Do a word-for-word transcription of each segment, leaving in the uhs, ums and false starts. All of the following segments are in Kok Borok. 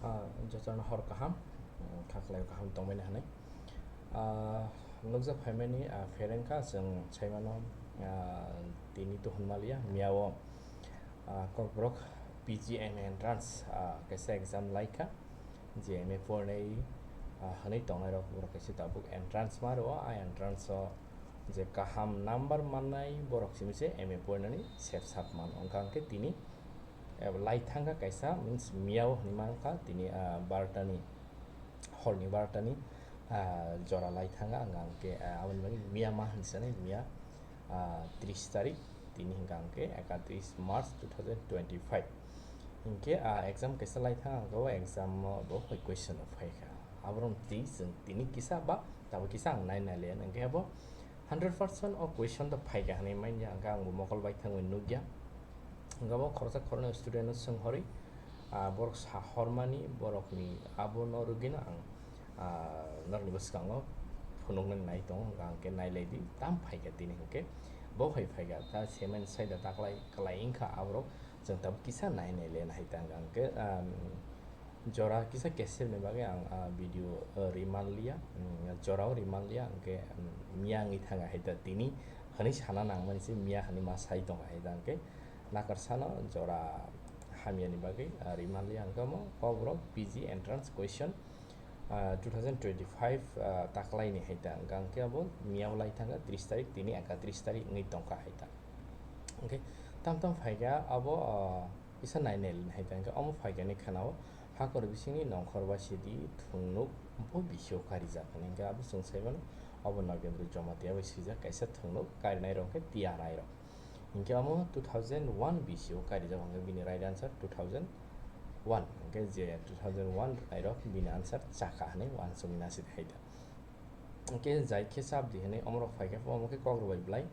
Ah, jotono hor kaham, mm, khaklai kaham tongmani hwnwi. Ah, nukjak phaimani, ah, pherengkha chwng saimano, ah, tini tuhunmaliya miyao, ah, Kokborok P G M A entrance, ah, kaisa exam laikha, J M A pornai, ah, hwnwi tongnairok borok kaisa tabuk entrance ma rwo, ah, entrance o je kaham number mannai borok simi se M A pornani sep sap mano. Wngkha hwnkhe tini, eh, lai thangkha kaisa, means miyao hwnwi mankha tini, ah, bartani, horni bartani, ah, jora lai thangkha, wngkha hwnkhe, ah, aboni bagwi miya ma hwnwi sanai, miya, ah, tris tarik, tini hwnkha hwnkhe ekatris March two thousand twenty-five. Hinkhe, ah, exam kaisa lai thangkha, o exam o bo hai question rok phaikha. Aborok twi chwng tini kisa ba tabuk kisa ang nai nai le, hinkhe abo hundred percent o question to phaikha hwnwi manya, hwnkhe ang bo mokol bai thangwi nukya. Hwnkhe abo khoroksa khoroknwi student no swnghorwi, ah, borok sa hormani, borokni abo no rwgwino ang, ah, norokni bwskango phunuknani nai tongo, hwnkhe ang khe nai lai di, tam phaikha tini hwnkhe bo hai phaikha, ta semen saida ta kwlai kwlai wngkha aborok, chwng tabuk kisa nai nai le nai ta hwnkhe, ah, Jora kisa cancel ni bagwi ang, ah, video, ah, ri manliya, mm, jorao ri manliya, hwnkhe, mm, miya wngwi thangkha hai ta tini hwnwi sana nangmani se miya hwnwi ma sai tongkha hai ta, hwnkhe nakarsano jora hamyani bagwi, ah, ri manliya, hwnkhe omo Kokborok P G entrance question, ah, two thousand twenty-five, ah, taklaini hai ta, hwnkhe abo miyao lai thangkha tris tarik, tini ekatris tarik wngwi tongkha hai ta. Hwnkhe tam tam phaikha abo, ah, Kisa nai nai hai ta hwnkhe omo phaikha ni khwnao hakor bisingni nongkhor ba sidi thwngnuk bo bisio karijak hwnwi hwnkhe abo chwng sai mano. Obo Nagendra Jamatia bai swijak kaisa thwngnuk karinai rok hwnkhe T R I rok. Hwnkhe omo two thousand one bisio karijak hwnkhe bini right answer two thousand one hwnkhe je two thousand one rok bini answer chakha hwnwi uansukmani nasi hai ta. Hwnkhe jai khe chap di hwnwi omorok phaikha, omo khe kok rwbai bwlai.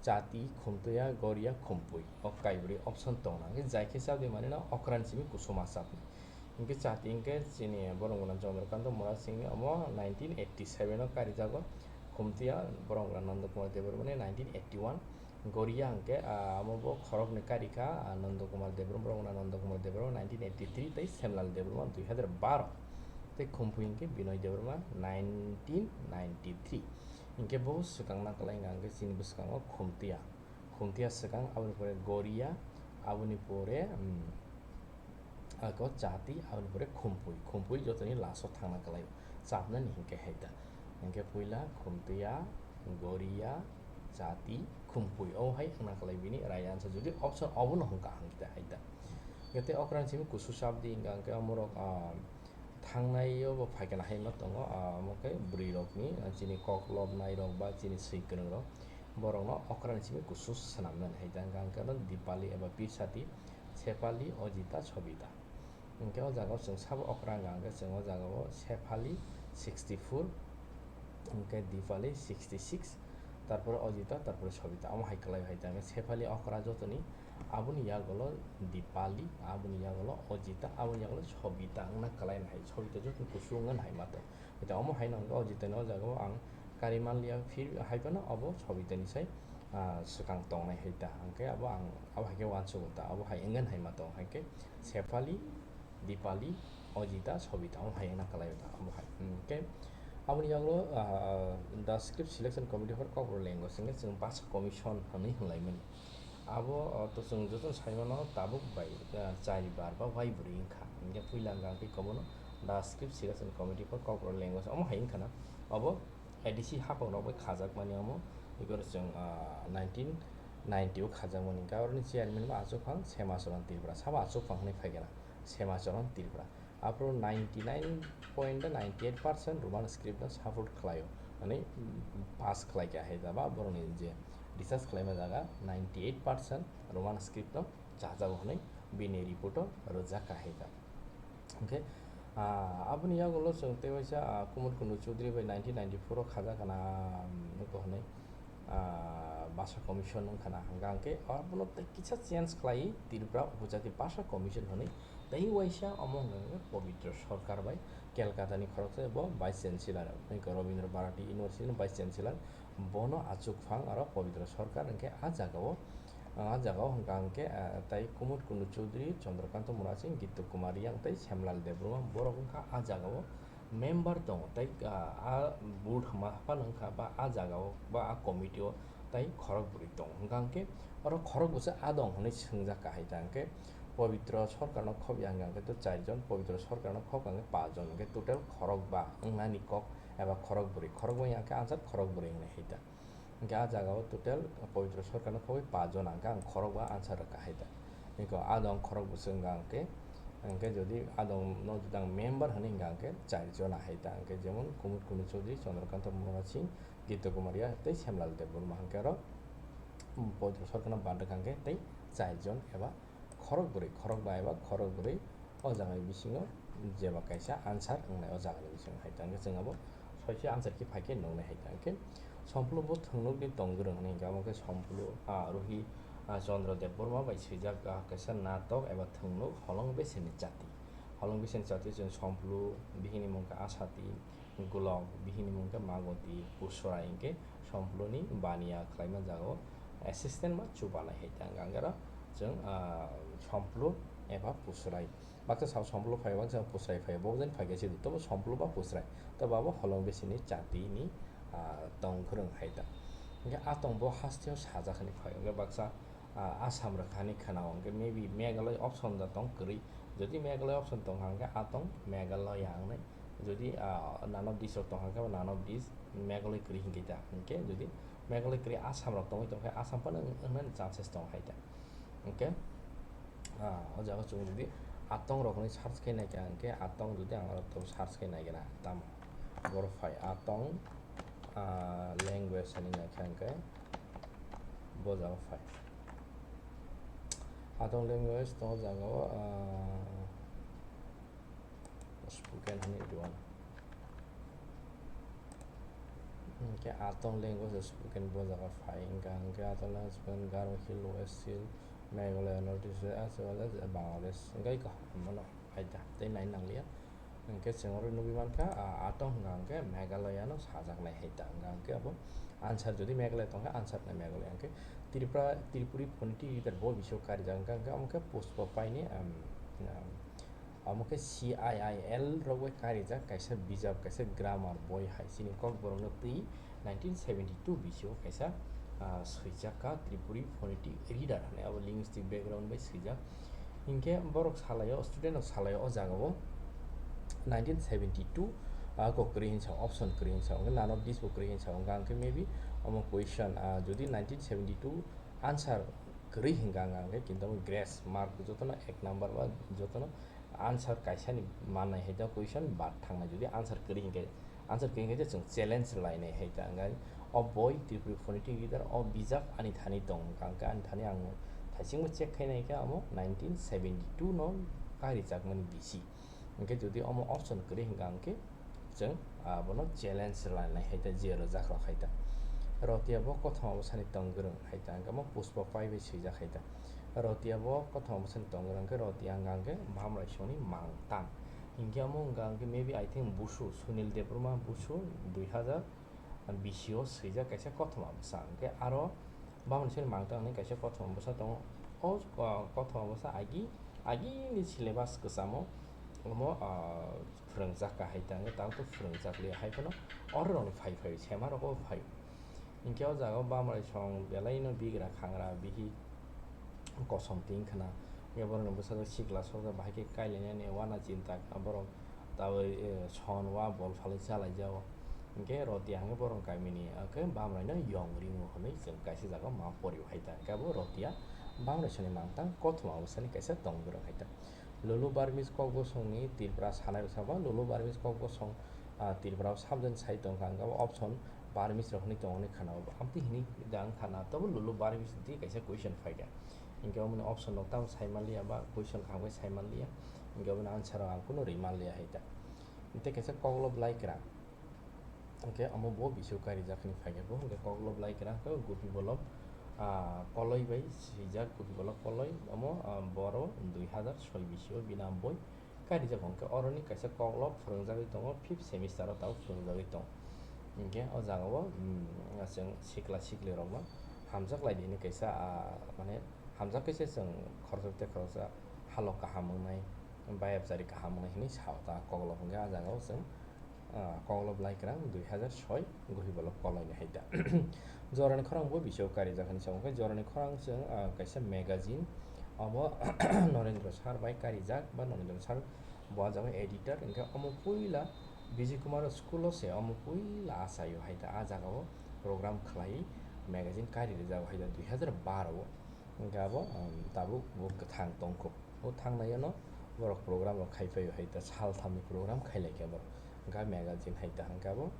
Chati, khumtuya, goria, khumpui. O kaibrwi option tongna. Hwnkhe jai khe chap di manino okran simi kusuma chapni. Hwnkhe chati hwnkhe chini borok gwnang Chandrakanta Murasingni omo nineteen eighty seven o karijago. Khumtuya borok gwnang Nanda Kumar Debbarmani nineteen eighty one. Goria hwnkhe, ah, amo bo khoroknwi karikha, ah, Nanda Kumar Debbarma, borok gwnang Nanda Kumar Debbarma nineteen eighty three tei Semlal Debbarma dui hazar baro. Tei khumpui hwnkhe Binoy Debbarma nineteen ninety three. Hwnkhe bo swkang nakolai wngkha hwnkhe chini bwskango khumtiya. Khumtiya swkang, aboni pore goria, aboni pore, um, ako chati, aboni pore khumpui. Khumpui jotoni last o thangna kwlaio. Chapnani hwnkhe hai ta. Hwnkhe puila khumtiya, goria, chati, khumpui. O hai wngna kwlai bini right answer. Jodi option obono hwnkha hwnkhe hai ta. Hwnkhe tei okran simi kusu chapdi hwnkha hwnkhe omorok, ah, Thangnai o bo phaikha na hai ma tongo, ah, omo khe bwrwi rokni, ah, chini kok lobnai rok ba chini swi kwrwng rok, borok no okra ni simi kusu swnam nani hai ta, hwnkha hwnkhe no Dipali eba Pirsati, Sepali, Ojita, Sobita. Hwnkhe o jaga o chwng sabo okra hwnkha hwnkhe chwng o jaga o Sepali sixty four, hwnkhe Dipali sixty six, tarpore Ojita, tarpore Sobita, omo hai kwlai hai ta, hwnkhe Sepali okra jotoni, aboni yagulo Dipali, aboni yagulo Ojita, aboni yagulo Sobita wngna kwlai hai, Sobita joto kusu wngna hai ma tong. Hwnkhe omo hai no hwnkhe Ojita ni o jaga o ang kari manliya, phir hai phano obo Sobita ni sai, ah, swkang tongnai hai ta, hwnkhe abo ang abo hai khe uansukgo ta, abo hai wngna hai ma tong, hai khe Sepali, Dipali, Ojita, Sobita, omo hai wngna kwlai ta, omo hai. Hwnkhe aboni yagulo, ah, the script selection committee for Kokborok language hwnkhe chwng bhasha commission hwnwi hwnlaimani. Abo, ah, to chwng joto sai mano tabuk bai, ah, chari bar ba wai bwrwi wngkha. Hwnkhe puila wngkha hwnkhe kobono the script selection committee for Kokborok language omo hai wngkha na. Obo A D C haphang rok bai khajak mani omo. Igor chwng, ah, nineteen ninety o khajak mani. Hwnkhe aroni chairman bo achuk phang Semacharan Tripura. Sabo achuk phang hwnwi phai khe na. Semacharan Tripura. Aphuru ninety nine point ninety eight percent Roman script no support khlaio, hwnwi pass khlai kha hai ta ba borokni je research khlaima jaga ninety eight percent Roman script no chajago hwnwi bini report o rwjak kha hai ta. Hwnkhe, ah, aboni yagulo chwng tei waisa, ah, Kumar Kundu Chowdhury bai nineteen ninety four o khajak khana, um, eko hwnwi, ah, bhasha commission wngkha na, hwnkha hwnkhe abono tei kisa change khlai Tripura Upojati Bhasha Commission hwnwi. Tei waisa omo hwnkha hwnkhe Pabitra Sarkar bai Kolkata ni khoroksa bo Vice Chancellor, eko Rabindra Bharati University ni Vice Chancellor, bono achuk phang aro Pabitra Sarkar hwnkhe a jaga o Ah, a jaga o hwnkha hwnkhe, ah, tei Kumud Kundu Chowdhury, Chandrakanta Murasing, Gito Kumar Riyang tei Semlal Debbarma, borok wngkha a jaga o member tongo tei, ah, a board hwnma phano wngkha ba a jaga o ba a committee o tei khorok bwrwi tongo. Hwnkha hwnkhe oro khorok bwsa a dong hwnwi swngjak kahai ta hwnkhe Pabitra Sarkarno khobya hwnkha hwnkhe to char jon, Pabitra Sarkarno khobya hwnkhe paanch jon, hwnkhe total khorok ba wngnani kok eba khorok bwrwi, khorok ba hwnkhe answer khorok bwrwi wngnai hai ta. Hwnkhe a jaga o total Pabitra Sarkarno khobwi paanch jona hwnkhe ang khorok ba answer rwkha hai ta. Hwnkhe a dong khorok bwswk hwnkha hwnkhe, hwnkhe jodi a dong no jodi ang member hwnwi hwnkha hwnkhe char jona hai ta. Hwnkhe jemon Kumud Kundu Chowdhury, Chandrakanta Murasing, Gito Kumar Riyang tei Semlal Debbarma hwnkhe oro Pabitra Sarkarno ban rwkha hwnkhe tei char jon eba khorok bwrwi, khorok ba eba khorok bwrwi o jagani bisingo jeba kaisa answer wngnai o jagani bisingo hai ta hwnkhe chwng abo soise answer khe phai khe nuknai hai ta hwnkhe Somplu bo thwngnokni tong gwrwng hwnwi hwnkhe abo khe Somplu, ah, Ruhi, ah, Chandra Debbarma bai swijak, ah, kaisa natok eba thwngnok Holong Beseni Chati. Holong Beseni Chati chwng Somplu, bihini mung khe Asati, Gulok, bihini mung khe Magoti, Pusurai hwnkhe Sompluni baniya khlaima jagao assistant ba chubanai hai ta hwnkhe oro chwng, ah, Somplu eba Pusurai. Baksa sao Somplu phai, baksa Pusurai phai, bo jani phai khe sidi, tobo Somplu ba Pusurai, tobo abo Holong Besini Chati ni, ah, tong kwrwng hai ta. Hwnkhe a tong bo hasteo sajak hwnwi phai, hwnkhe baksa, ah, Assam rwkha hwnwi khwnao, hwnkhe maybe Meghalaya option da tong kwrwi, jodi Meghalaya option tong kha hwnkhe a tong Meghalaya wngnai, jodi, ah, none of these rok tong kha hwnkhe none of these Meghalaya kwrwi hinkhe ta, hwnkhe jodi Meghalaya kwrwi Assam rok tongwi tong khe Assam phano wng-, wngnani chances tong hai ta. Hwnkhe, ah, o jaga chwng jodi atong rok hwnwi search khe naikha hwnkhe atong jodi ang oro to search khe naikha na tamo borok phai atong, ah, language hwnwi naikha hwnkhe bo jaga phai atong language to o jaga o, ah, spoken hwnwi rw-, hwnkhe atong language spoken bo jaga phai hwnkha hwnkhe atong language spoken Garo Hill, West Hill, Meghalaya, North East, as well as Bangladesh hwnkhe kaham mano hai ta tei nai nangliya. Hwnkhe chwng oro nugwi mankha, ah, atong hwnkha hwnkhe Meghalaya no sajaknai hai ta hwnkha hwnkhe abo answer jodi Meghalaya tongkha answer nai Meghalaya hwnkhe Tripura, Tripuri phonetic reader bo bisio karijak hwnkha hwnkhe amo khe Pushpa Pai ni, um, um, Amo khe C I I L rok bai karijak kaisa bijap, kaisa grammar boi hai chini Kokborok no twi nineteen seventy two bisio kaisa, ah, swijak kha Tripuri phonetic reader hwnwi, abo linguistic background bai swijak. Hinkhe borok salaio, student rok salaio o jagao nineteen seventy two, ah, kok kwrwi hinsa, option kwrwi hinsa, hwnkhe none of these bo kwrwi hinsa, hwnkhe maybe omo question, ah, jodi nineteen seventy two answer kwrwi hinkha hwnkhe kintu omo grace mark jotono ek number ba jotono answer kaisani mannai hai ta question bad thangnai, jodi answer kwrwi hinkhe, answer kwrwi hinkhe je chwng challenge lainai hai ta, hwnkhe o boi Tripuri phonetic reader o bijap ani thani tong, hwnkhe ani thani ang thaisingbo check khainai khe amo nineteen seventy two no karijakmani bisi, hwnkhe jodi omo option kwrwi hinkha hwnkhe chwng abono challenge lainai hai ta, je rwjak rok hai ta. Rotia bo kothoma bwsani tong gwrwng hai ta, hwnkhe omo Pushpa Pai bai swijak hai ta. Rotia bo kothoma bwsani tong gwrwng khe Rotia hwnkha hwnkhe Bamrai songni mangtang. Hinkhe omo hwnkha hwnkhe maybe I think Busu, Sunil Debbarma Busu dui hazar bisi o swijak kaisa kothoma bwsa. Hwnkhe aro Bamrai songni mangtang hwnwi kaisa kothoma bwsa tongo. O, o kothoma bwsa agi, agini syllabus kwchamo omo, ah, phwrwngjak kha hai ta, hwnkhe tabuk to phwrwngjak liya hai phano oro rokni phai phai sema rok o phai. Hinkhe o jaga o Bamrai song belai no bigra khangra bihik kosom tin khna, hwnkhe borokni bwsajwk sikla sokjak bahai khe kailainani uana chinta khna borok tabwi, eh, son wa bol phalwi chalaijao. Hinkhe Rotia hwnkhe borok kamini, ah, khe Bamraino yong ringo hwnwi chwng kaisa jaga o ma porio hai ta, hwnkhe abo Rotia Bamrai songni mangtang kothoma bwsani kaisa tong gwrwng hai ta. Lulu Barmis kokbosongni Tripura sanai rwsa ba Lulu Barmis kokbosong, ah, Tripura o subject sai tongkha, hwnkhe abo option Barmis rok hwnwi tongo hwnwi khana, amtwi hwnwi da wng khana, tobo Lulu Barmis twi kaisa question phaikha, hinkhe omo option rok tamo sai manliya ba question kaham khe sai manliya, hinkhe omo answer rok ang kunu rwi manliya hai ta. Tei kaisa koklob lai kwrang. Hwnkhe omo bo bisio karijak hwnwi phaikha bo, hwnkhe koklob lai kwrang khe Gopi Bolop, ah, Koloi bai swijak, Gopi Bolop Koloi, omo, ah, boro dui hazar soi bisio bini boi karijak, hwnkhe oroni kaisa koklob phwrwngjagwi tongo, fifth semester o tabuk phwrwngjagwi tongo. Hwnkhe o jaga o, mm, chwng sikla sikli rokno Hamjak lai di hinwi kaisa, ah, mane hamjak kaisa chwng khoroksa tei khoroksa halok kaham wngnai, bayapchari kaham wngnai hinwi sao ta koklop hwnkhe ah jagao chwng, ah, koklop lai kwrang dui hazar soi guri bolok kolainai hai ta. Jorani khorang bo bisio karijak hinwi sao, hwnkhe jorani khorang chwng, ah, kaisa magazine obo Norendra sir bai karijak ba Norendra sir bo ah jagao editor, hwnkhe omo puila Vijay Kumar school o se omo puila achaio hai ta, ah jagao program khlai magazine kari rijak hai ta dui hazar baro o. Hwnkhe abo, um, tabuk bo kwthang tongkho. O thangnaio no borok program rok khai phaio hai ta, sal thamni program khai lai khe borok. Hwnkhe magazine hai ta hwnkhe abo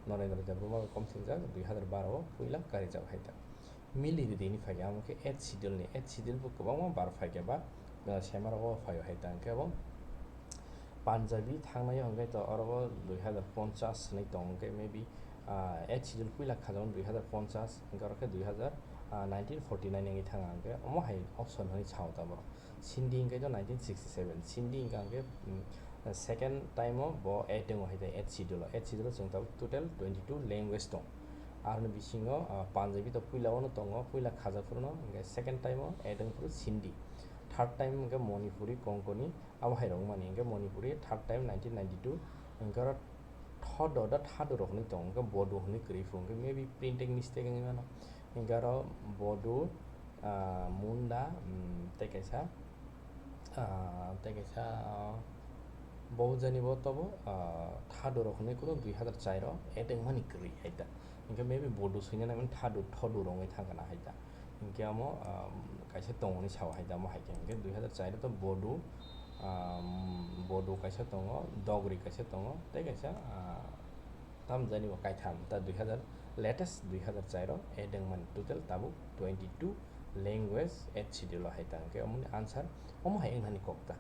Norendra Debbarma bai kom singjak dui hazar baro o puila karijak hai ta. Mili ridi hinwi phaikha, amo khe eighth schedule ni, eighth schedule bo kwbangma bar phaikha ba, uh, sema rogo phaio hai ta hwnkhe abo Punjabi thangnaio hwnkhe to oro bo dui hazar ponchas hinwi tong hwnkhe maybe, ah, eighth schedule puila khajak dui hazar ponchas hwnkhe oro khe dui hazar, ah, nineteen forty nine wngwi thang hwnkhe omo hai option hinwi sao ta borok. Sindhi hwnkhe to nineteen sixty seven, Sindhi hwnkhe hwnkhe, mm, second time o bo eight wngwi hai ta eighth schedule o, eighth schedule o chwng tabuk total twenty two language tong. Aroni bisingo, ah, Punjabi to puila o no tongo, puila khajak phuru no, hwnkhe second time o eight wng phuru Sindhi, third time hwnkhe Manipuri, Konkoni, abo hai rok wngmani hwnkhe Manipuri third time nineteen ninety two, hwnkhe oro thodo da thado rok hinwi tongo, hwnkhe Bodo hinwi kwrwi phuru, hwnkhe maybe printing mistake wngwi mano, hwnkhe oro Bodo, ah, Munda, mm, tei kaisa, ah, tei kaisa, ah, bo jani bo tobo, ah, thado rok hinwi kuno dui hazar char o eight wngmani kwrwi hai ta, hwnkhe maybe Bodo swina nangmani thado thodo rok wngwi thangkha na hai ta. Hwnkhe omo, um, kaisa tongmani sao hai ta, omo hai khe hwnkhe dui hazar char o to Bodo, um, Bodo kaisa tongo, Dogri kaisa tongo, tei kaisa, ah, tamjani bo kaitham ta dui hazar, latest dui hazar char o add wngmani total tabuk twenty two language eighth schedule o hai ta, hwnkhe omoni answer omo hai wngnani kok ta.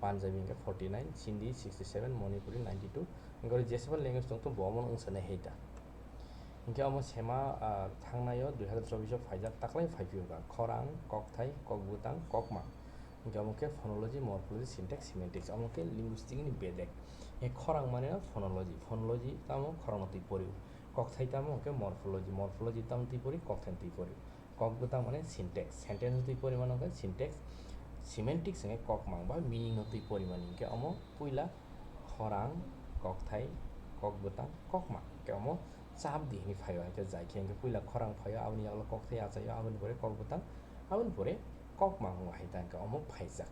Punjabi hwnkhe forty nine, Sindhi sixty seven, Manipuri ninety two, hwnkhe oro jeswba language tongtong bo omono wngsanai hai ta. Hwnkhe omo sema, ah, thangnaio dui hazar chobbish o phaijak, taklai phaiphiyokha khorang, kokthai, kokbwtang, kokma. Hwnkhe omo khe phonology, morphology, syntax, semantics, omo khe linguistic ni bedek. E khorang mane phonology, phonology tamo khorangno twi porio. Kokthai tamo hwnkhe morphology, morphology tamo twi pori, kokthai twi porio. Kokbwtang mane syntax, sentence no twi porimani hwnkhe syntax, semantics hwnkhe kokmang ba meaning no twi porimani hwnkhe omo puila khorang, kokthai, kokbwtang, kokmang hwnkhe omo chap di hinwi phaio, hwnkhe jai khe hwnkhe puila khorang phaio, aboni yagulo kokthai achaio, aboni pore kokbwtang, aboni pore kokmang wngwi hai ta hwnkhe omo phaijak.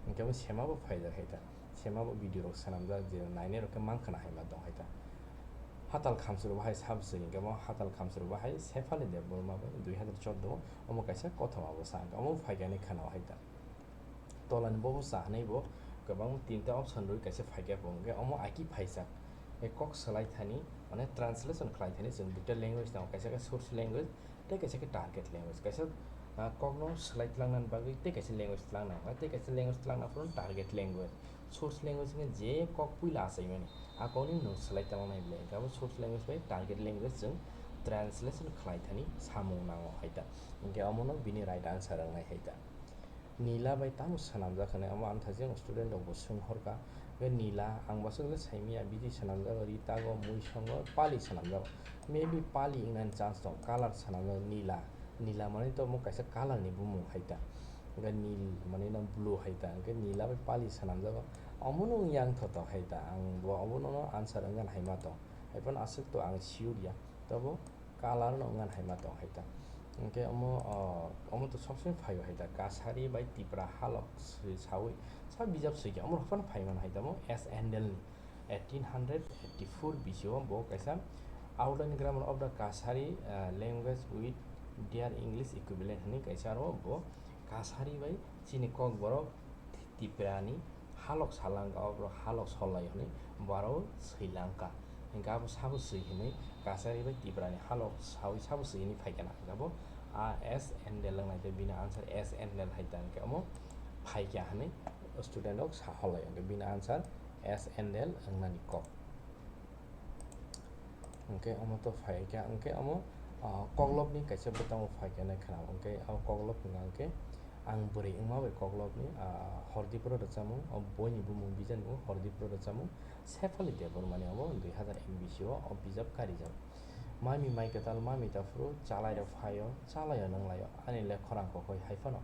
Hwnkhe omo sema bo phaijak hai ta. Sema bo video rok swnamjak, je nainai rok khe mankha na hai ma tong hai ta. Hatal Khamsoro bahai sabo swi hwnkhe mo Hatal Khamsoro bahai Sefali Debbarma bai dui hazar chordo omo kaisa kothoma bo sa hwnkhe omo phaikani khana hai ta. Tolani bobo sa hwnwi bo kwbang tinta option rwi kaisa phaikha bo hwnkhe omo aki phaijak. E kok swlai thani mane translation khlai thani chwng duita language tongo, kaisa khe source language, tei kaisa khe target language, kaisa, ah, kokno swlai tlangnani bagwi tei kaisa language tlangnai, tei kaisa language tlangna phuru target language. Source language hwnkhe je kok puila achaimani, a kokni nwng swlai tlangnai bwle, hwnkhe abo source language bai target language chwng translation khlai thani samung nango hai ta, hwnkhe omono bini right answer wngnai hai ta. Nila bai tamo swnamjak hwnwi omo amthaijwk student rokbo swng horkha. Hwnkhe Nila, ang bwswk le saimanya, bini swnamjago, Ritago, Muisongo, Pali swnamjago. Maybe Pali wngnani chance tongo, colour swnamjago Nila. Nila mane to omo kaisa colour ni bumung hai ta. Hwnkhe Nil mane no blue hai ta. Hwnkhe Nila bai Pali swnamjago. Omono wngya wngthotok hai ta. Ang bo obono no answer wngyan hai ma tong. Hai phano aswk to ang sure ya. Tobo colour no wngyan hai ma tong hai ta. Hwnkhe omo, o, omo to sob somoi phaio hai ta, Kasari bai Tipra halok swi sawi sa bijap swi khe omo rok phano phai mano hai ta, omo S Handel ni eighteen hundred eighty four bisio bo kaisa Outline Grammar of the Kasari, uh, Language with their English Equivalent hwnwi kaisa aro bo Kasari bai chini Kokborok Tipra ni halok salangka, o borok halok sollai hwnwi borok swilangka. Hwnkhe abo sabo swi hwnwi Kasari bai Tipra ni halok sawi sabo swi hwnwi phaikha na. Hwnkhe abo A S Handel wngnai tei bini answer S Handel hai ta hwnkhe omo phaikha hwnwi student rok sa hollai. Hwnkhe bini answer S Handel wngnani kok. Hwnkhe omo to phaikha, hwnkhe omo, ah, koklopni kaisa bwtang bo phaikha nai khna. Hwnkhe o koklop hwnka hwnkhe ang bwrwi wngma bai koklopni, ah, Hordipro rwchapmung, o boini bumung bijani bo Hordipro rwchapmung, Sefali Debbarmani obo dui hazar ek bisio o bijap karijak. Mami mai kwtal, mami taphuru, chalairok phaio, chalaio nwnglaio, ani le khorang kokoi hai phano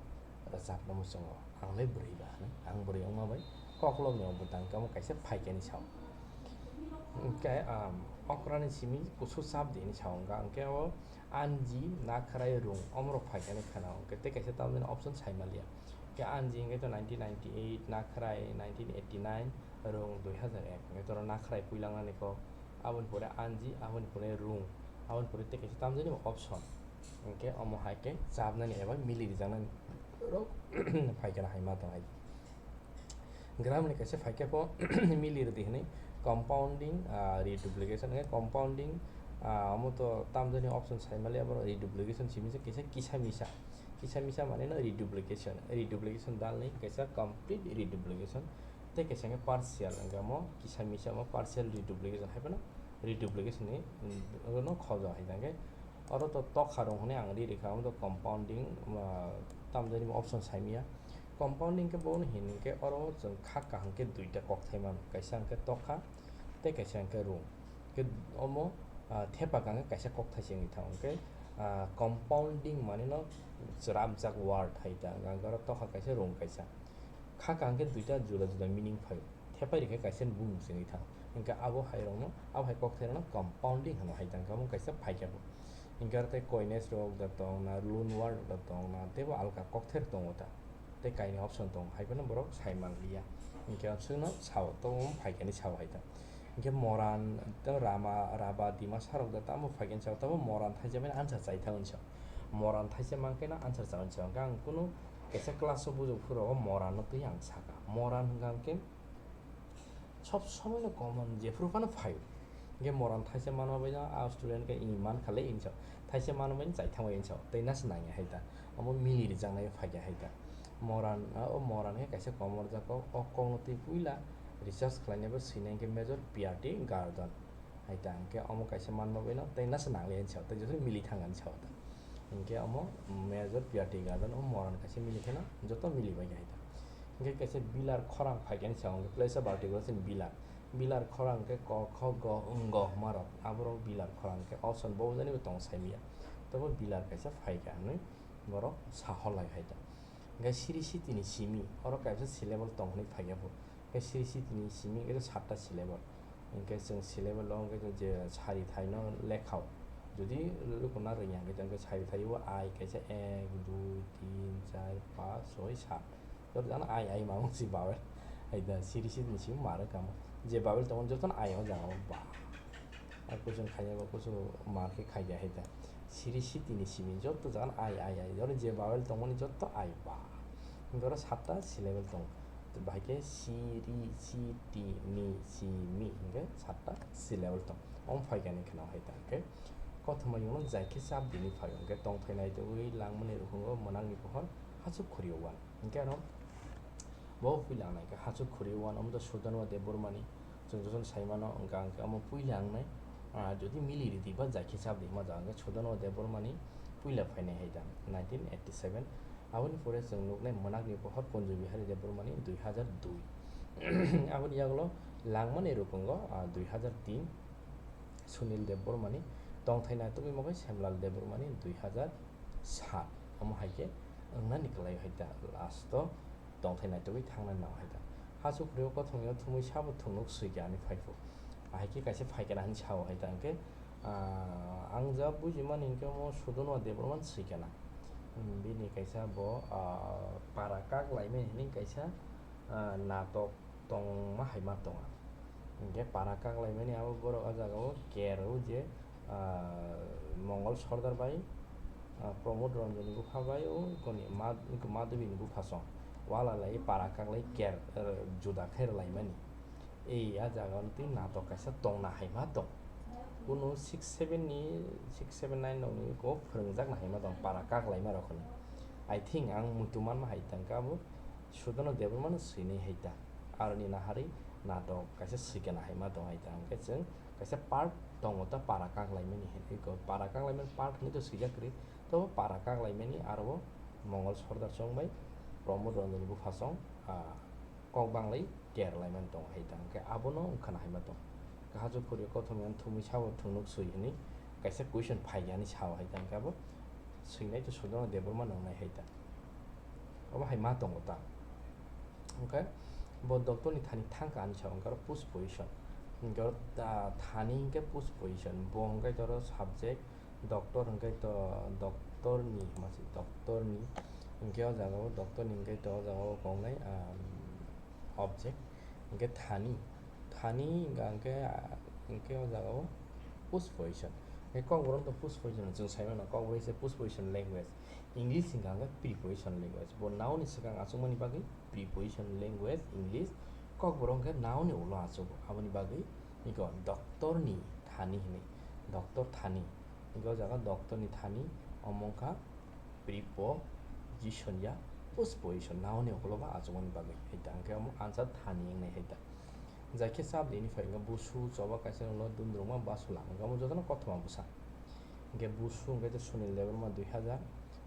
rwchapna muchungo, ang le bwrwi ba hwnwi, ang bwrwi wngma bai koklopni o bwtang khe omo kaisa phaikani sao. Hwnkhe, um, okrani simi kusu chap di hwnwi sao, hwnkha hwnkhe o anji, nakhrai, rung, omorok phaikani kheno, hwnkhe tei kaisa tamjani option sai manliya. Hwnkhe anji hwnkhe to nineteen ninety-eight, nakhrai nineteen eighty-nine, rung dui hazar ek, hwnkhe toro nakhrai puilangnani kok, aboni pore anji, aboni pore rung, aboni pore tei kaisa tamjani option. Hwnkhe omo hai khe chapnani eba mili rijaknani rok phaikhe hai ma tong hai. Grammar ni kaisa phaikhe pho mili rwdi hwnwi compounding, ah, reduplication hwnkhe compounding, ah, omo to tamjani option sai mali abo reduplication simi se kaisa kisa misa. Kisa misa mane no reduplication. Reduplication dalni kaisa complete reduplication. Tei kaisa hwnkhe partial, hwnkhe omo kisa misa omo partial reduplication hai phano reduplication ni, mm, no khojo hai thangkhe. Oro to tokha rung hwnwi ang ri rikha, omo to compounding, ah, tamjani option saimya. Compounding khe bono hin hwnkhe oro chwng kha kaham khe duita kokthai mano, kaisa hwnkhe tokha tei kaisa hwnkhe rung. Khe omo, ah, thepa kaham khe kaisa kokthai se wngwi thango, hwnkhe, ah, compounding mane no chwrapjak word hai ta, hwnkhe oro tokha kaisa rung kaisa. Kha kaham khe duita juda juda meaning phaio. Thepai rikhe kaisa ni bumung se wngwi thango. Hwnkhe abo hai rokno, abo hai kokthairokno compounding hwnwi hai tangkha, omo kaisa phaikha bo. Hwnkhe aro tei coinage rok da tong na, loan word rok da tong na, teibo alka kokthairok tongo ta. Tei kainwi option tongo, hai phano borok sai manliya. Hwnkhe chwngno sao, to omo phaikani sao hai ta. Hwnkhe moran, tei rama, raba, dimasa rok da tamo phaikani sao, tamo moran thaisa mani answer chai thango ni sao. Moran thaisa mankhe no answer chai sao. Hwnkhe ang kunu kaisa class o bujo phuru o moran no twi ang saka. Moran hwnkha hwnkhe sob somoi no common, jephuru phano phaio. Hwnkhe moran thaisa manma bai no a student khe i mankha le hinwi sao. Thaisa manma bai no chai thangbai hinwi sao. Tei nasa nangya hai ta. Omo mili rijaknai phaikha hai ta. Moran, o moran khe kaisa komorjak kok, o kokno twi puila research khlainai bo swinai hwnkhe Major P R T Gordon. Hai ta hwnkhe omo kaisa manma bai no tei nasa nangli hinwi sao, tei jotono mili thang hinwi sao ta. Hwnkhe omo Major P R T Gordon o moran kaisa mili kheno joto mili bai hai ta. Hwnkhe kaisa bilar khorang phaikhe hinwi sao, hwnkhe place of articulation bilar. Bilar khorang khe ko, kho, go, wng, go hwnmarok, aborok bilar khorang khe option bo jani bo tong saimya. Tei bo bilar kaisa phaikha hinwi borok sahorlai hai ta. Hwnkhe siri sitini simi, oro kaisa syllable tong hinwi phaikha bo. Hwnkhe siri sitini simi hwnkhe satta syllable. Hwnkhe chwng syllable o hwnkhe chwng je sari thaino lekhao. Jodi lukurna rwngya hwnkhe chwng sari thaio I kaisa ek, dui, tin, char, panch, soi, sat. Jodi jana I, I mamung si vowel. Hai da siri sitini simi ma rwkha mo. Je vowel tongo jotono I o jaga o ba. A kuchung khaina bo kuchung mar khe khaida hai da. Siri sitini simi joto jaga I, I, I. Oro je vowel tongmani joto I ba. Hwnkhe oro satta syllable tongo. Bahai khe siri, sitini, simi hwnkhe satta syllable tongo. Omo phaikani kheno hai ta hwnkhe. Kothoma yungno jai khe chap dini phaio hwnkhe tongthai naitugwi langmani rukhugo mwnakni pohor hachuk khuri o uan. Hwnkhe ano bo puila ang naikha hachuk khuri o uan omo to Sudanwa Debbarmani. Chwng jotono sai mano, hwnkha hwnkhe omo puila wngnai, ah, jodi mili ridi ba jai khe chap di hwnma jaga hwnkhe Sudanwa Debbarmani puila phainai hai da, nineteen eighty seven. Aboni pore chwng nuknai mwnakni pohor Kunju Bihari Debbarmani dui hazar dui. Aboni yagulo langmani rukungo, ah, dui hazar tin Sunil Debbarmani, tongthai naitugwi mokhe Semlal Debbarmani dui hazar sat. Omo hai khe wngnani kwlai hai da last o tongthai naitugwi thangnani nang hai ta. Hachuk khuri o kothomwi o thumwi sabo thungnuk swikha ani phaiphuk. Ahai khe kaisa phaikha na hinwi sao hai ta hwnkhe, ah, ang ja bujimani hwnkhe omo Sudanwa Debbarmani swikha na. Hmm, bini kaisa bo, ah, para kak laimani hinwi kaisa, ah, natok tongma hai ma tonga. Hwnkhe para kak laimani abo borok o jaga o ker o je, ah, Mongol Sordar bai, ah, Pramod Ranjani bupha bai o koni Ma-, Madhabi ni bupha song wala lai para kak lai ker, eh, juda khe rwlaimani. Ei a jaga o twi natok kaisa tongna hai ma tong. Kunu six seven ni, six seven nine rok ni kok phwrwngjakna hai ma tong para kak laima rok hinwi. I think ang muitu manma hai tangkha abo Sudano Debbarmano swinai hai ta. Aroni naharwi natok kaisa swikana hai ma tong hai ta. Hwnkhe chwng kaisa part tongo ta para kak laimani hinwi ko para kak laimani part hinwi to swijak kwrwi. Tobo para kak laimani aro Mongol Sordar chong bai Pramod Ranjani bupha chong, ah, kok banglai ker laimani tongo hai ta. Hwnkhe abono wngkhana hai ma tong. Hachuk khuri o kothomwi thumwi sabo thungnuk swi hinwi kaisa question phaikha hinwi sao hai ta, hwnkhe abo swinai to Sudharma Debbarma no wngnai hai ta. Obo hai ma tongo ta. Hwnkhe bo doctor ni thani thangkha hinwi sao, hwnkhe oro post position. Hwnkhe oro ta-, thani hwnkhe post position. Bo hwnkhe oro subject, doctor hwnkhe to doctor ni, masi doctor ni. Hwnkhe o jaga o doctor ni hwnkhe to o jaga o kongnai, ah, object. Hwnkhe thani, thani hwnkha hwnkhe, ah, hwnkhe o jaga o post position. Hwnkhe Kokborok to post position chwng sai mano, Kokborok is a post position language. English hwnkha hwnkhe preposition language. Bo noun ni swkang achukmani bagwi preposition language, English. Kokborok hwnkhe noun ni ulo achugo. Aboni bagwi iko doctor ni thani hinwi, doctor thani. Hwnkhe o jaga doctor ni thani omo wngkha preposition ya post position noun ni ulo ba achukmani bagwi. Hai ta hwnkhe omo answer thani wngnai hai ta. Jai khe chap dini phai hwnkhe busu, choba kaisa ulo dundrukma, basula hwnkhe omo jotono kothoma bwsa. Hwnkhe busu hwnkhe to Sunil Debbarma dui hazar,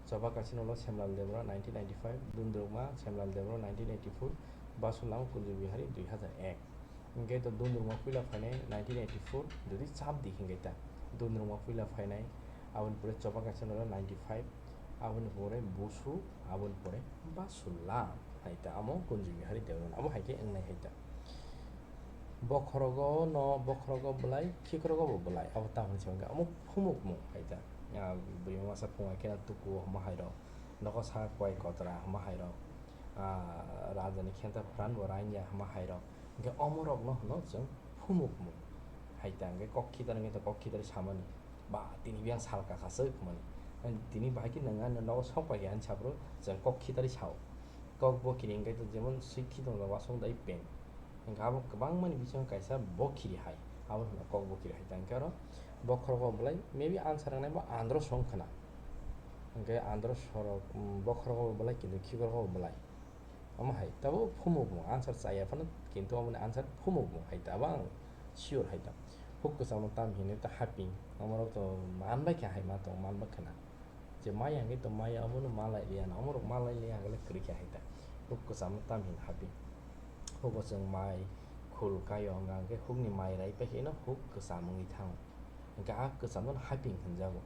choba kaisa ulo Semlal Debbarma nineteen ninety-five, dundrukma Semlal Debbarma nineteen eighty-four, basula Kunju Bihari dui hazar ek. Hwnkhe to dundrukma puila phainai nineteen eighty-four, jodi chap di hwnkhe ta dundrukma puila phainai, aboni pore choba kaisa ulo ninety-five, aboni pore busu, aboni pore basula hai ta, amo Kunju Bihari Debbarma, amo hai khe wngnai hai ta. Bokhorogo no, bokhorogo bwlai, khikrogo bo bwlai, abo tamo hinwi hwnkhe omo phumukmung hai ta. Ah, bwrwi masa phunga khe tuku hwnma hai rok, nogo sa koi kotra hwnma hai rok, ah, raja ni khenta pran bo rain ya hwnma hai rok. Hwnkhe omo rok no hwno chwng phumukmung hai ta, hwnkhe kok khitari hwnkhe to kok khitari samani. Ba, tini biyang sal kakha se hwnmani. Tini bahai khe nwng ano nogo sok pai khe ani saphuru chwng kok khitari sao. Kok bo kiri hwnkhe to jemon swi khi tongjago aswk dai peng. Hwnkhe abo kwbangmani bisingo kaisa bo kiri hai. Abo hwno kok bo kiri hai. Tangkhe oro bokhorogo bo bwlai, maybe answer wngnai bo andro song khwna. Hwnkhe andro sorok, mm, bokhorogo bo bwlai, kintu khikhorogo bo bwlai. Omo hai, tabo phumukmung answer chaya phano, kintu omoni answer phumukmung hai ta, abo ang sure hai ta. Huk kwchangno tam hinwi ta haping, omorok to manbai kha hai ma tong, manbai khwna. Je maya hwnkhe to maya, omono malai liya na, omorok malai liya hwnkhe kwrwi kha hai ta. Huk kwchangno tam hin haping. Hugo chwng mai khul kaio hwnkha hwnkhe hukni mai rai paikhe no huk kwcham wngwi thango. Hwnkhe a kwchamno haping hwnjago.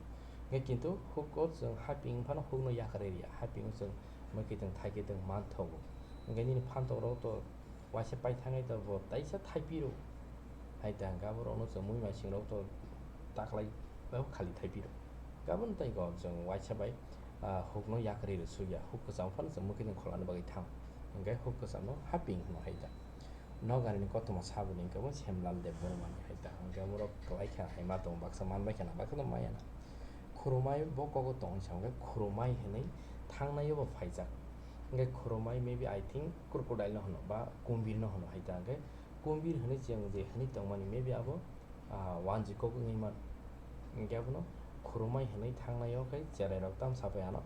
Hwnkhe kintu huko chwng haping phano hukno yakarwi rwya, hapingo chwng mwkhwtwng thaikhe twng manthogo. Hwnkhe nini phantokrok to waisa paithangwi to bo taisa thaipiro. Hai ta hwnkhe aborokno chwng muimaising rok to taklai khali thaipiro. Gabon tei go chwng waisa bai, ah, hukno yakarwi rwsukya, huk kwcham phano chwng mwkhwtwng kholani bagwi thang. Hwnkhe huk kwchamno haping hwno hai ta. Nogarini kothoma saboni hwnkhe bo Semlal Debbarmani hai ta. Hwnkhe borok kwlai kha hai ma tongo, baksa manbai khana, baksa no maya na. Khurumai bo kogo tong wngsa hwnkhe khurumai hwnwi thangnaio bo phaijak. Hwnkhe khurumai maybe I think crocodile no hwno ba kumbir no hwno hai ta. Hwnkhe kumbir hwnwi chwng je hwnwi tongmani maybe abo, ah, wanjwi kok wngwi man. Hwnkhe abono khurumai hwnwi thangnaio khe cherairok tamsa bai ano,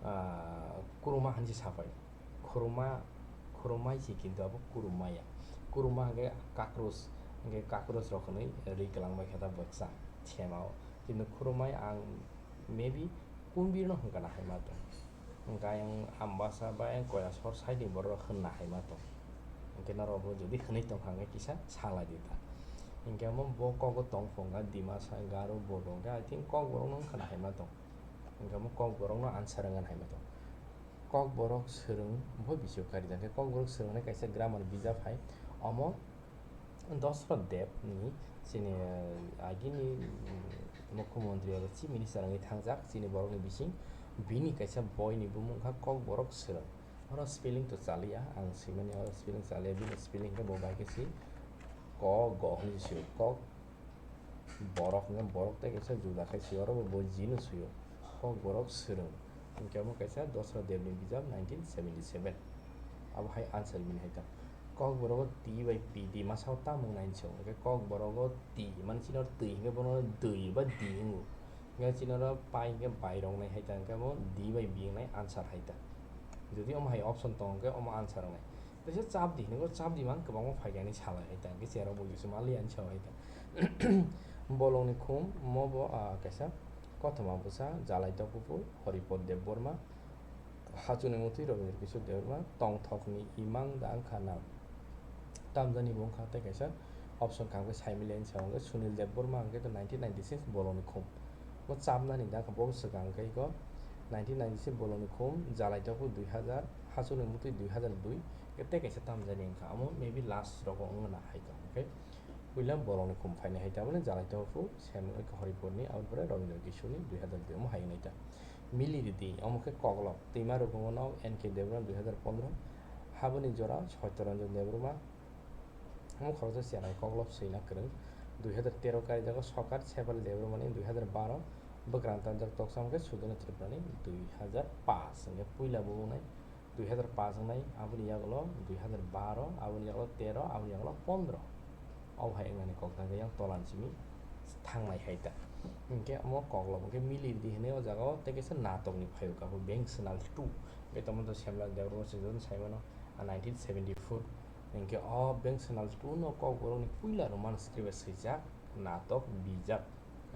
ah, kuruma hwnwi se sapai. Khuruma, khurumai se kintu abo kurumaya. Kuruma hwnkhe cockroach, hwnkhe cockroach rok hwnwi rwi kwlangbai khe ta bwksa themao. Kintu khurumai ang maybe kumbir no hwnkha na hai ma tong. Hwnkhe ayang Ambasa ba ayang Koilasor side ni borok rok hwnna hai ma tong. Hwnkhe norok bo jodi hwnwi tongkha hwnkhe kisa salai di ta. Hwnkhe omo bo kogo tong phunga Dimasa, Garo, Bodo hwnkhe I think Kokborok no wngkha na hai ma tong. Hwnkhe omo Kokborok no answer wngkha na hai ma tong. Kokborok swrwng bo bisio kari jang khe Kokborok swrwng nai kaisa grammar bijap hai. Omo Dosrot Dev ni chini, eh, agini, mm, Mukhyamantri eba Chief Minister wngwi thangjak chini borokni bising bini kaisa boini bumung kha Kokborok Swrwng. Oro spelling to chaliya, ang swimani oro spelling chaliya, bini spelling khe bo bai khe si ko go hwnwi sio, Kok borok hwnkhe borok tei kaisa juda khai sio, oro bo bo jino sio. Kokborok Swrwng. Hwnkhe omo kaisa Dosra Devni bijap nineteen seventy seven. Abo hai answer bini hai ta. Kokborogo T bai P di masa o tamo wngnai hinwi sio. Hwnkhe Kokborogo T, mani chini oro twi hwnkhe bono dwi ba di wngo. Hwnkhe chini oro pai hwnkhe bai rok wngnai hai ta, hwnkhe bo D bai B wngnai answer hai ta. Jodi omo hai option tongo hwnkhe omo answer wngnai. Teisa chap di hinwi bo chap di mang kwbangma phaikha hinwi salai hai ta, hwnkhe cherok bo kisa mali ani sao hai ta. Bolongni khum mo bo, ah, kaisa kothoma bwsa Jalai Tokopur Horipod Debbarma. Hachwkni mutwi Rabindra Kishore Debbarma, tongthokni imang da wngkha na? Tamjani bo wngkha tei kaisa option kha hwnkhe Saimiliani sao hwnkhe Sunil Debbarma hwnkhe to nineteen ninety-six bolongni khum. Bo chamnani dakha bo swkang khe ko nineteen ninety-six bolongni khum, jalai tokbo dui hazar, hachukni mutwi dui hazar dui, tei kaisa tamjani wngkha, amo maybe last rogo wngna hai tong khe. Puila bolongni khum phainai hai ta, aboni jalai tokbo Sem Horipurni, aboni pore Rabindra Kishorni dui hazar dui omo hai wngnai ta. Mili ridi, omo khe koklop, twima rwkhumo N K Debbarma dui hazar pondro, haboni jora Satyaranjan Debbarma, omo khoroksa chwrai koklop swina kwrwng, dui hazar tero kaijago Sokar Sepal Debbarmani, dui hazar baro bwkrang tanjak toksa omo khe Sudhana Tripurani, dui hazar paanch hwnkhe puila bo wngnai, dui hazar paanch wngnai, aboni yagulo dui hazar baro, aboni yagulo tero, aboni yagulo pondro. Obo hai wngnani kok tangkhe yang tolan simi thangnai hai ta. Hwnkhe omo koklop hwnkhe mili ridi hwnwi o jaga o tei kaisa natokni phaiwi kabo Bank Channel two. Hwnkhe tamo to Semlal Debbarma se joto sai mano, a nineteen seventy-four. Hwnkhe o Bank Channel two no Kokborokni puila Roman script bai swijak natok bijak.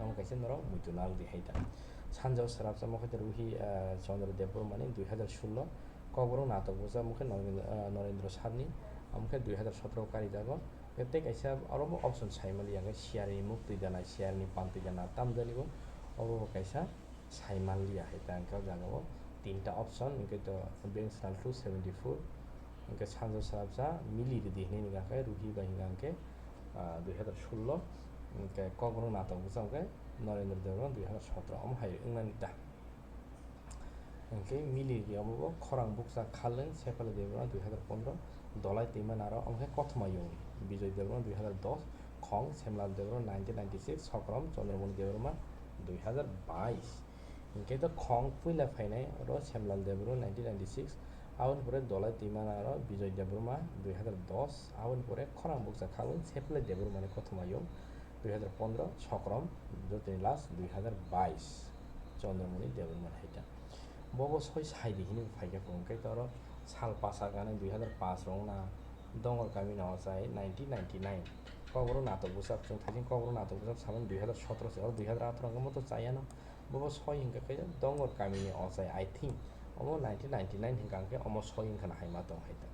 Omo kaisa norok muitu nal di hai ta. Sanjao srapsa omo khe Ruhi, ah, Chandra Debbarmani dui hazar sullo. Kokborok natok bwsa omo khe Norendra, ah, Norendra Sabni, omo khe dui hazar sotro karijago. Tei kaisa oro bo option sai manliya, hwnkhe siyarni muktwi gana, siyarni pantwi gana, tamjani bo obo bo kaisa sai manliya hai ta, hwnkhe o jaga o tinta option, hwnkhe to Bank Channel two seventy-four, hwnkhe Sanjao srapsa mili ridi hinwi hwnkha khe Ruhi bai hwnkha khe, ah, dui hazar sullo, hwnkhe Kokborok natok bwsa hwnkhe Norendra Debbarma dui hazar sotro, omo hai wngnani ta. Hwnkhe mili ridi omo bo Khorang Bukcha Khalwng Sepala Debbarma dui hazar pondro, Dolai Twima Naro, omo khe Kothoma Yung Bijoy Debbarma dui hazar dos, Khong Semlal Debbarma nineteen ninety-six, Sokrom Chandramoni Debbarma dui hazar bais. Hwnkhe to Khong puila phainai oro Semlal Debbarma nineteen ninety-six, aboni pore Dolai Twima Naro Bijoy Debbarma dui hazar dos, aboni pore Khorang Bukcha Khalwng Sepala Debbarmani Kothoma Yung dui hazar pondro, Sokrom jotoni last dui hazar bais, Chandramoni Debbarma hai ta. Bobo soi saidi hinwi phaikha phunukhe tei oro sal pasa gana dui hazar paanch rok wngna Dongor kamini ochai nineteen ninety-nine. Kokborok natok bwsa chwng thaising Kokborok natok bwsa samani dui hazar sotro se, oro dui hazar atharo hwnkhe moto chayano. Bobo soi hwnkha khe Dongor kamini ochai, I think omo nineteen ninety-nine hwnkha hwnkhe omo soi wngkhana hai ma tong hai ta.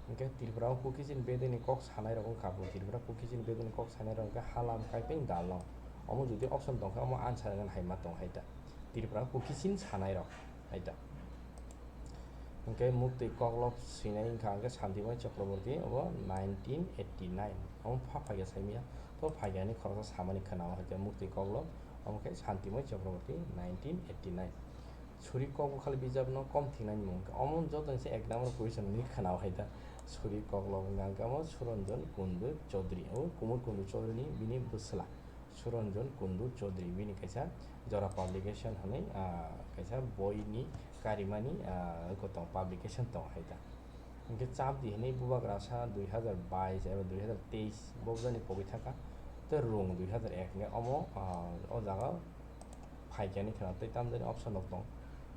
Hwnkhe Tripura o Kuki Chin bedeni kok sanai rok wngkha bo, Tripura Kuki Chin bedeni kok sanai rok hwnkhe Halam Kaipeng Dalong. Omo jodi option tongkha omo answer wngkha hai ma tong hai ta. Tripura Kuki Chin sanai rok hai ta. Hwnkhe muktwi koklop swinai wngkha hwnkhe Santimoy Chakraborty, obo nineteen eighty-nine. Omo pha phaikha saimanya, to phaikha hinwi khoroksa samani khwnao hai ta muktwi koklop, omo khe Santimoy Chakraborty nineteen eighty-nine. Suri kokbo khali bijapno kom thingnani mung khe omo joto ni se ek number position ni khwnao hai ta. Suri koklop wngkha hwnkhe omo Suranjan Kundu Chaudhary, omo Kumar Kundu Chaudhary ni bini bwsla. Suranjan Kundu Chaudhary bini kaisa Jora Publication hwnwi, ah, kaisa boi ni karimani, ah, gotong publication tong hai ta. Hwnkhe chapdi hwnwi bubagra sa dui hazar bais eba dui hazar teis bobjani pogwi thangkha, tei rung dui hazar ek hwnkhe omo, ah, o jaga phaikani khwna tei tamjani option rok tong.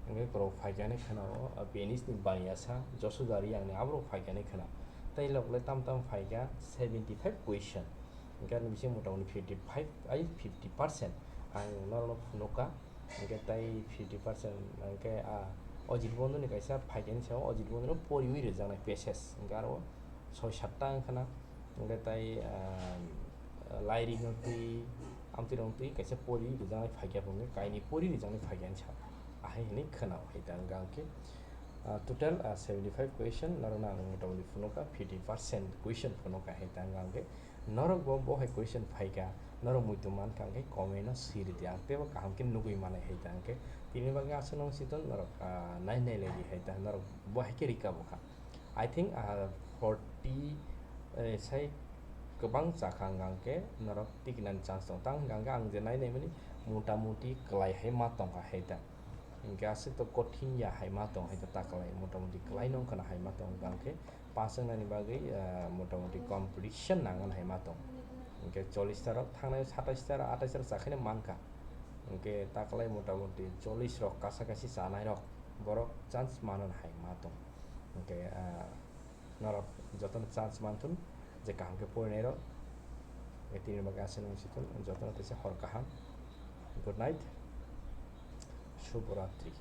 Hwnkhe kwrwk phaikani khwna o, ah, Venice ni baniya sa Josuda Riyang ni aborok phaikani khwna. Tei loklai tam tam phaikha seventy five question. Hwnkhe ani bising mota moti fifty five ai fifty percent. Ang norokno phunukha. Hwnkhe tei fifty percent hwnkhe, ah, Ojit Bondhu ni kaisa phaikha ni sao Ojit Bondhu no poriwi rwjaknai passage. Hwnkhe aro soi satta wngkhana. Hwnkhe tei, ah, Lairi no twi, amtwi rok twi kaisa poriwi rwjaknai phaikha bo hwnkhe kainwi poriwi rwjaknai phaikha ni sao. Ahai hinwi khwnao hai ta hwnkha hwnkhe, ah, total, ah, seventy five question norokno ang mota moti phunukha, fifty percent question phunukha hai ta hwnkha hwnkhe. Norok bo, bo hai question phaikha, norok muitu mankha hwnkhe comment no swi rwdi, ang teibo kaham khe nugwi manai hai ta hwnkhe. Tini bagwi aswk nung siton norok, ah, nai nai lai di hai ta, norok bo hai khe rika bwkha. I think, ah, forty, eh, sai kwbang chakha hwnkha hwnkhe norok tikinani chance tong. Tang hwnkha hwnkhe ang je nai nai mani mota moti kwlai hai ma tongkha hai ta. Hwnkhe aswk to kothin ya hai ma tong hai ta, ta kwlai mota moti kwlai no wngkhana hai ma tong hwnkha hwnkhe. Pass wngnani bagwi, ah, mota moti competition nangnani hai ma tong. Hwnkhe chollish ta rok thangnai, satais ta rok, atais ta rok chakhaino mankha. Hwnkhe ta kwlai mota moti chollish rok kasa kasi chanai rok borok chance manani hai ma tong. Hwnkhe, ah, norok jotono chance manthun je kaham khe porinai rok. Tini bagwi aswk nung siton jotono teisa hor kaham. Good night. Shubh Ratri.